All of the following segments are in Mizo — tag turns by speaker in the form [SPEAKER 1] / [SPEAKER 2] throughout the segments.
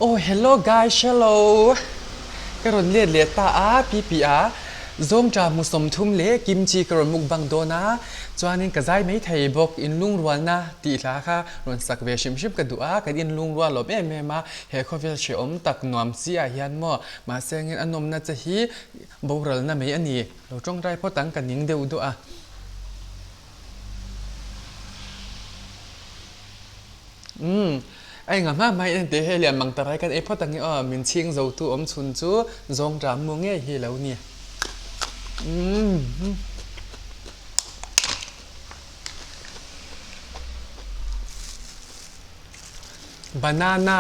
[SPEAKER 1] Oh hello guys hello ka rawn let leh ta a pi a zawngṭah hmu 30 leh kimchi ka rawn mukbang dawn a chuanin ka zai mai thei bawk inlungrualna tih hla kha rawn sak ve hrim hrim ka duh a kan inlungrual lawm em em a he khawvel hrehawm tak nuam chi ah hian maw mahse engin a nawmna che hi boralna mai a ni lo tawngtai phawt ang ka ning deuh duah a. Umm, a enga hma hma in en teh hei lian mang ta rai kan ei phawt ang i aw, min chhing zo tu awm chhun chu zawng ṭam mu ngei hi lo ni. Umm. Banana,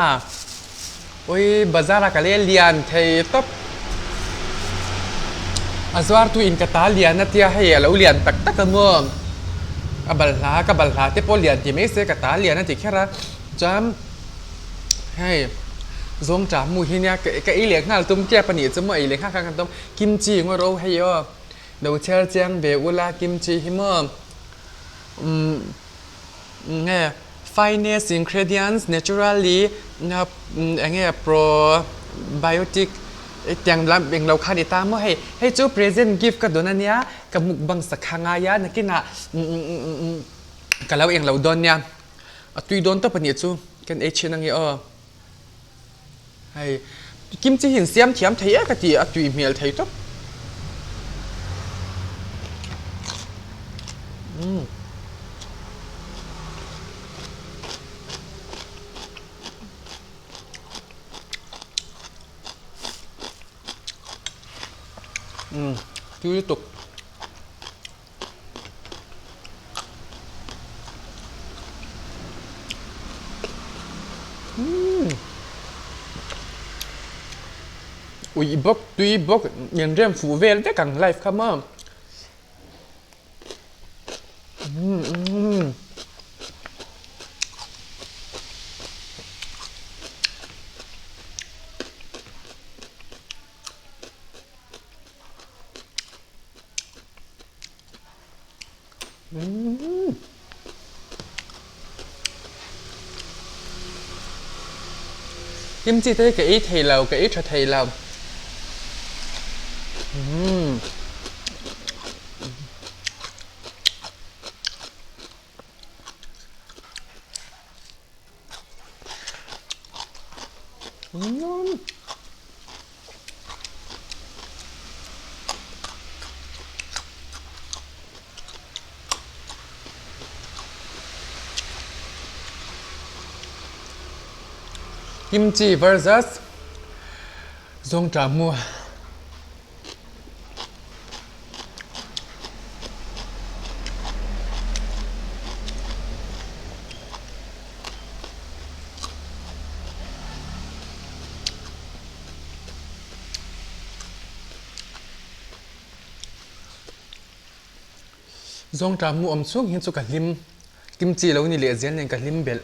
[SPEAKER 1] ui bazar ah ka lei lian thei tawp. A zuar tu in ka ta lian a tia hei a lo lian tak tak a maw. A balhla ka balhla te pawh lian ti mai se ka ta lian a ti kher a chuan hei zawng ṭah hmuh hi nia ka ei leh nghal tum tep a nih chu maw ei leh nghal kha kan tum kimchi ngaw ro hei aw lo chhiar chiang ve ula kimchi hi maw umm nge finest ingredients naturally eng nge probiotic tiang lam englo kha a ni ta maw hei hei chu present gift ka dawn a nia ka mukbang sak kha ngai a nakinah ka lo englo dawn nia a tui dawn tawp a nih chu kan ei thin ange aw hei kimchi hi an siam thiam thei e ka ti a tui hmel thei tawp. Umm tui lutuk. Umm uih bawk tui bawk in rem fuh vel vek ang life kha maw. Umm. Kimchi te hi ka ei thei lo, ka ei tha thei lo. Kimchi versus Zawngṭah hmu. Zawngṭah hmu awm chhung hi chu ka hlim kimchi lo ni leh zel nen ka hlim belh.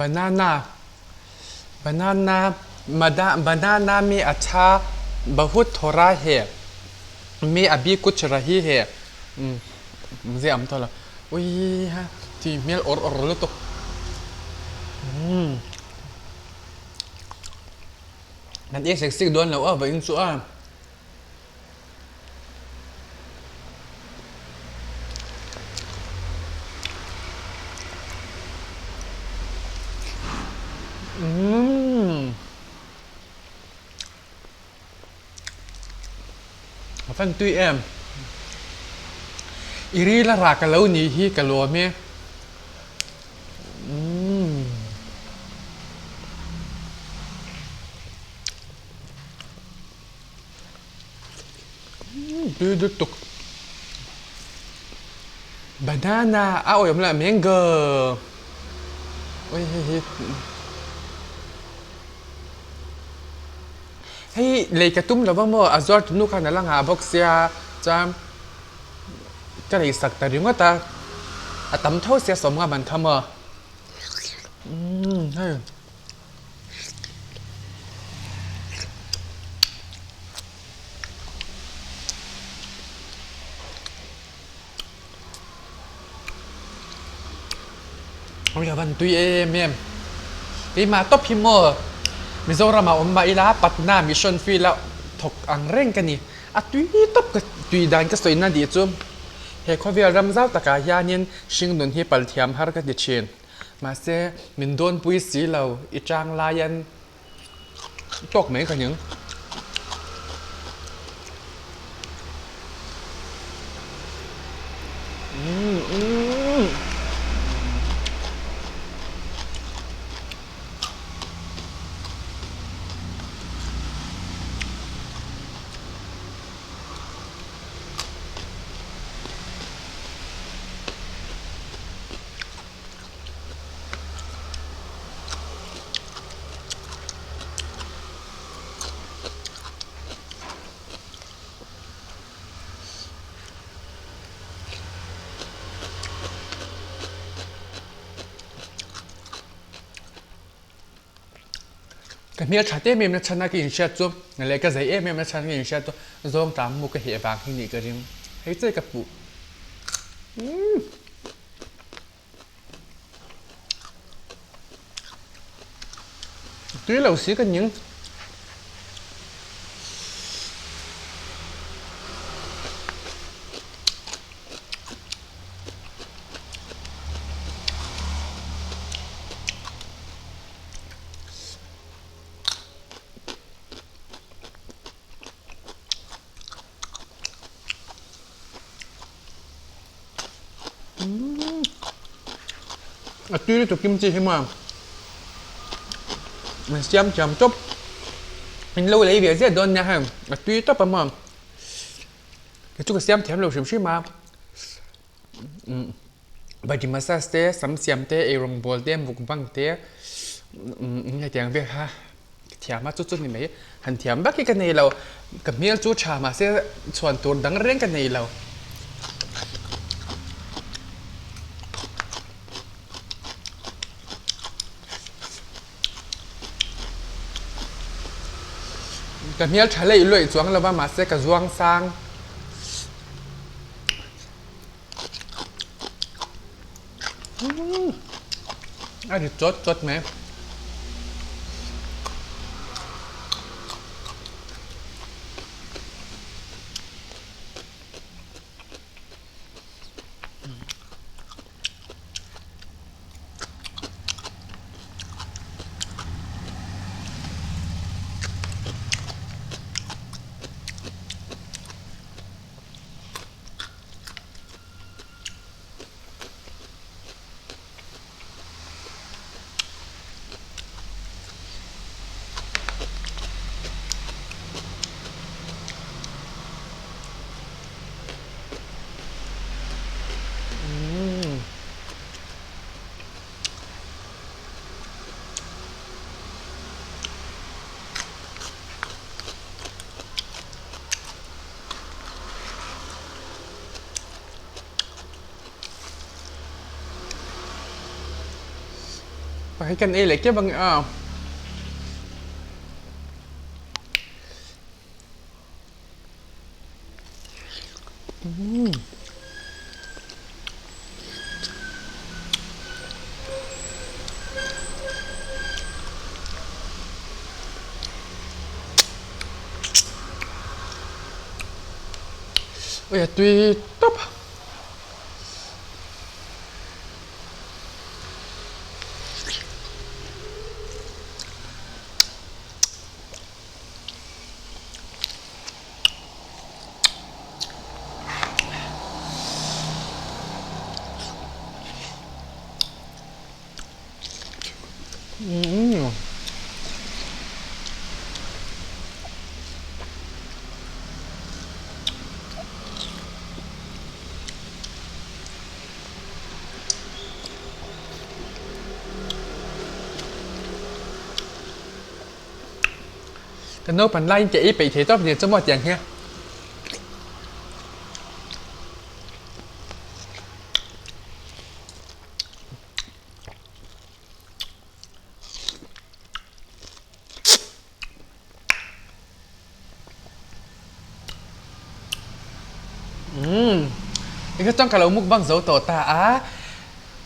[SPEAKER 1] Banana banana banana में अच्छा बहुत थोड़ा है में अभी कुछ रही है ziah awm tawh lo ui ha tui hmel awr awr lutuk umm kan ei sek sek dawn lo a vawiin chu a. Umm a fan tui em i ril a rah ka lo nih hi ka lawm e umm. Tui lutuk banana a awih awm lah mango ui hei hi hei lei ka tum lo va maw a zuar tu nu khan a la nghah bawk sia chuan. Ka lei sak ta ringawt a, a tam tho sia 50 man kha maw. Umm hei. Ui a van tui em em. Keimah tawp hi maw Mizoram ah awm mah ila Patna mission field a thawk ang reng ka ni. A tui tawp ka tui dan ka sawi na dih chu he khawvel ram zau takah hianin hringnun hi pal thiam har ka ti thin. Mahse min dawnpui si lo i chang laian tawk mai ka ning. Ka hmel that em em na chhan a ka inhriat chu leh ka zei em em na chhan ka inhriat chu zawng tlang mu ka heh vang hi nih ka ring. Hei che ka puh. Umm. Tui lo si ka ning. A tui lutuk kimchi hi maw min siam thiam tawp in lo lei ve zet dawn nia hei a tui tawp a maw kei chu ka siam thiam lo hrim hrim a umm body massage te sam siam te eirawng bawl te mukbang te umm hetiang vel kha ka thiam a chu chu ni mai han thiam vak hi ka nei lo ka hmel chu tha mahse chhuan tur dang reng ka nei lo. Ka hmel tha leih luaih chuang lo va mahse ka zuang sang. A ri chawt chawt mai. Hei kan ei leh kep ang a. Ui a tui tawp. Ka naupan laiin ke ei peih thei tawp nia chu maw tiang hian. Umm eng chuan ka lo mukbang zo tawh ta a,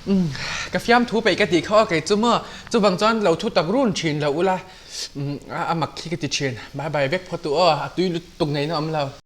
[SPEAKER 1] umm ka fiamthu peih ka tih kha aw kei chu maw chuvang chuan lo thu tak run thin lo ula, umm a mak khi ka ti thin, bye bye vek phawt u aw a tui lutuk ngei na awm lo.